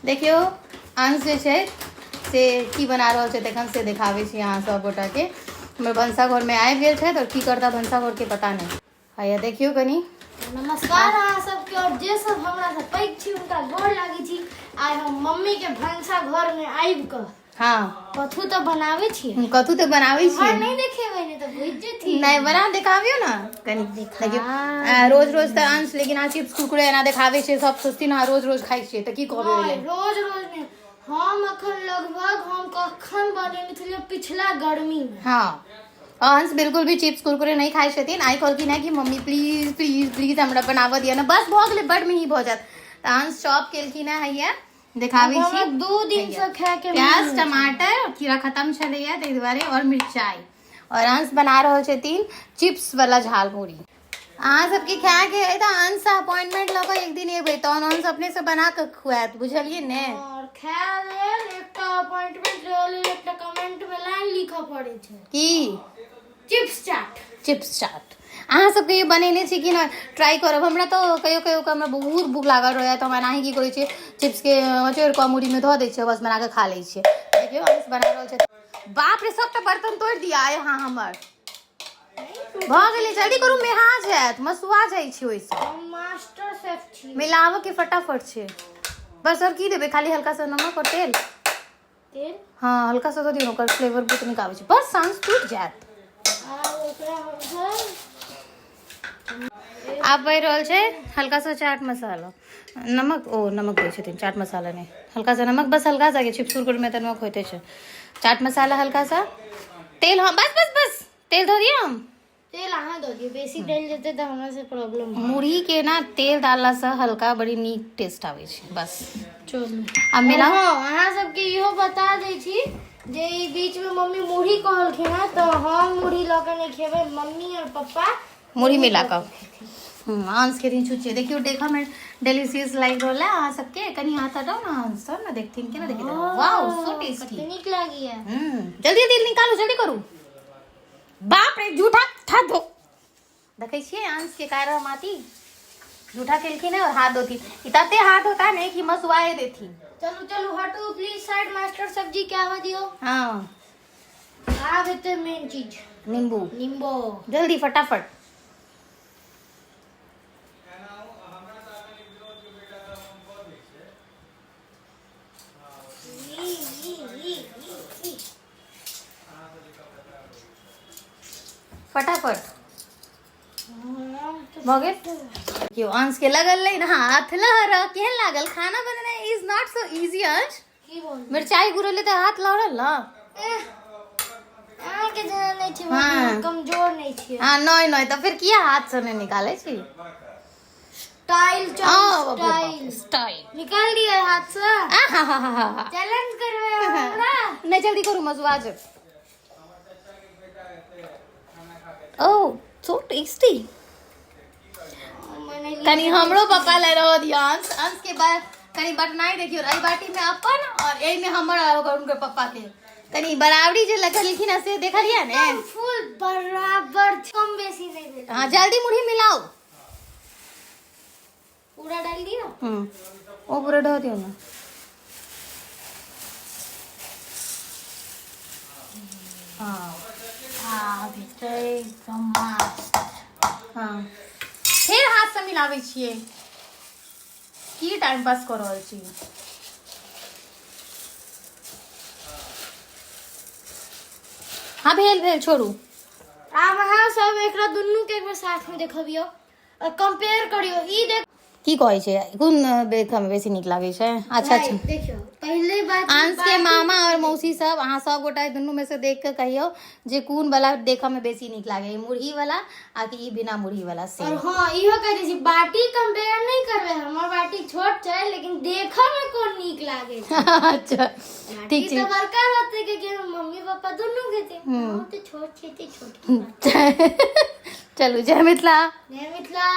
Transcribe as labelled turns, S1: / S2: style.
S1: देखियौ अंश जे छै से की बना रहल छै तखन से देखाबै छी अहाँ सब गोटाके। हमर भनसाघरमे आबि गेल छथि आओर की करता भनसाघरके पता नहि। हैया देखियौ कनि।
S2: नमस्कार अहाँ सबके, और जे सब हमरा से पैघ छी हुनका गोर लागै छी। आइ हम मम्मी के भनसा घर में आबि कऽ कथू तऽ बनाबै छियै।
S1: कथू तऽ बनाबै छियै।
S2: नहि देखेबै नहि तऽ बुझि जेथिन।
S1: नहि बना देखाबियौ ने कनि। देखियौ रोज रोज तऽ अंश लेकिन अहाँ चिप्स कुरकुरे एना देखाबै छियै, सब सोचथिन अहाँ रोज रोज खाइ छियै, तऽ की कहबै ओहि लेल?
S2: रोज रोज नहि, हम अखन लगभग हम कखन बनेने छलियै पिछला गर्मी में।
S1: अंश बिल्कुल भी चिप्स कुरकुरे नहीं खाइ छथिन। आइ कहलखिन है कि मम्मी प्लीज प्लीज प्लीज हमरा बनाबऽ दिअ ने, बस भऽ गेलै, बड मेही भऽ जायत। तऽ अंश चॉप केलखिन है, हैया देखाबै छी।
S2: 2 दिन से खाय के
S1: प्याज टमाटर खीरा खत्म छलैया ताहि दुआरे, और मिरचाई। और अंश बना रहल छथिन चिप्स वाला झालमुड़ी। अहाँ सबके खाय के है तऽ अंश से अपॉइंटमेंट लऽ कऽ एक दिन एबै, तहन अंश अपने से बना कऽ खुआएत, बुझलियै ने?
S2: और खाय लेल एकटा अपॉइंटमेंट लऽ लेल एकटा कमेंट में लाइन लिखऽ पड़ै छै
S1: की
S2: चिप्स चाट।
S1: चिप्स चाट अहाँ सब कहियो बनेने छी कि नहि? ट्राई करब। हमरा तऽ कहियो कहियो कऽ हमरा बहुत भूख लागल रहैया तऽ हम एनाही की करै छियै, चिप्सके चोरि कऽ मुरहीमे धऽ दै छियै, बस बना कऽ खा लै छियै। देखियौ अंश बना रहल छै। बाप रे, सबटा बर्तन तोड़ि दिया आइ अहाँ हमर। भऽ गेलै, जल्दी करू, मेहा जायत, मसुआ जाइ छै ओहिसँ।
S2: हम मास्टर शेफ छी।
S1: मिलाबऽ के फटाफट छै बस। और की देबै? खाली हल्का सा नमक और तेल।
S2: तेल?
S1: हँ, हल्का सा दऽ दियौ, ओकर फ्लेवर बहुत नीक आबै छै। बस साँझ टूटि जायत।
S2: आ ओकरा हमसब
S1: आब बढ़ि रहल छै हल्का सा चाट मसाला, नमक। ओ नमक दै छथिन, चाट मसाला नहि, हल्का सा नमक, बस हल्का सा। चिप्स कुरकुरमे तऽ नमक होइते छै। चाट मसाला, हल्का सा तेल। हँ, बस बस बस, तेल धऽ दिअ हम।
S2: तेल अहाँ दऽ दियौ, बेसी डलि जेतै तऽ हमरा से प्रॉब्लम।
S1: मुरही के ना तेल डाललासँ हल्का बड़ी नीक टेस्ट आबै छै। बस।
S2: चलू
S1: आ मिलाउ।
S2: हँ, अहाँ सबके इहो बता दै छी जे ई बीच में मम्मी मुरही कहलखिन हँ, तऽ हम मुरही लऽ कऽ नहि खेबै, मम्मी और पप्पा
S1: मुरही मिला कऽ अंश खेथिन छुच्छे। देखियौ, देखऽ मे डेलीशियस लागि रहल है अहाँ सबके। कनि हाथ हटाउ ने अंश, तब ने देखथिन। केना देखिन? Wow, so tasty.
S2: कते नीक लागैया।
S1: जल्दी जल्दी निकालू, जल्दी करू। बाप रे, जूठा हाथ धो। देखै छियै अंश के कार माती जूठा केलखिन है और हाथ धोथिन। ई तते हाथ होता ने कि मसुआए देथिन।
S2: चलू चलू, हटू प्लीज साइड, मास्टर सब्जी के आवा दियो। आब हेतै मेन चीज।
S1: नींबू।
S2: नींबू।
S1: जल्दी फटाफट। फटाफट भऽ गेल। देखियौ अंश के लगल नहि ने हाथ लहर। केहन लागल खाना बनेनाइ? Is not so easy Ansh.
S2: की बोल?
S1: मिरचाई गुरेले तऽ हाथ लहरल ने।
S2: अहाँके जेना नहि छै। कमजोर नहि छियै।
S1: हँ, नहि नहि, तऽ फिर किया हाथ से नहि निकालै छी?
S2: स्टाइल। स्टाइल।
S1: स्टाइल।
S2: निकाल दिए हाथ से।
S1: आहाहाहा।
S2: चैलेंज करबै हमरा?
S1: नहि, जल्दी करू, मजुआ जायत। ओ सो टेस्टी। कनि हमरो पप्पा लए रह दियौ अंश। अंश के बाद कनि बटनाइ देखियौ। एहि बाटी में अपन और एहि में हमर और ओकर हुनकर पप्पा के कनि बराबरी जे लगलखिन हँ से देखलियै ने?
S2: फुल बराबर, कम बेसी नहि भेल।
S1: हाँ, जल्दी मुरही मिलाउ।
S2: पूरा डाल दियो?
S1: ओ पूरा ढह दियौ ने। हाँ।
S2: आब हेतै एकदम मस्त।
S1: हाँ, फेर हाथसँ मिलाबै छियै। की टाइम पास कऽ रहल छी? हाँ, भेल भेल, छोड़ू।
S2: आब अहाँ सब एकरा दुनू के एक बेर साथ में देखबियौ और कंपेयर करियौ। ई देख।
S1: की कहै छै? कोन देखऽ मे बेसी नीक लागै छै? अच्छा अच्छा।
S2: देखियौ, पहिले बात
S1: अंश के मामा और मौसी सब, अहाँ सब गोटा दुनू में से देख के कहियौ जे कोन वाला देखऽ में बेसी नीक लागे, मुरही वाला आ कि ई बिना मुरही वाला से।
S2: और हाँ, इहो कह दै छी, बाटी कंपेयर नहि करबै, हमर बाटी छोट छै, लेकिन देखऽ में कोन नीक लागे छै।
S1: अच्छा,
S2: बाटी
S1: ठीक छै।
S2: तऽ बड़का रहतै के कि मम्मी पापा दुनू खेतै। हम तऽ छोट छै, तऽ छोट।
S1: चलू, जय मिथिला।
S2: जय मिथिला।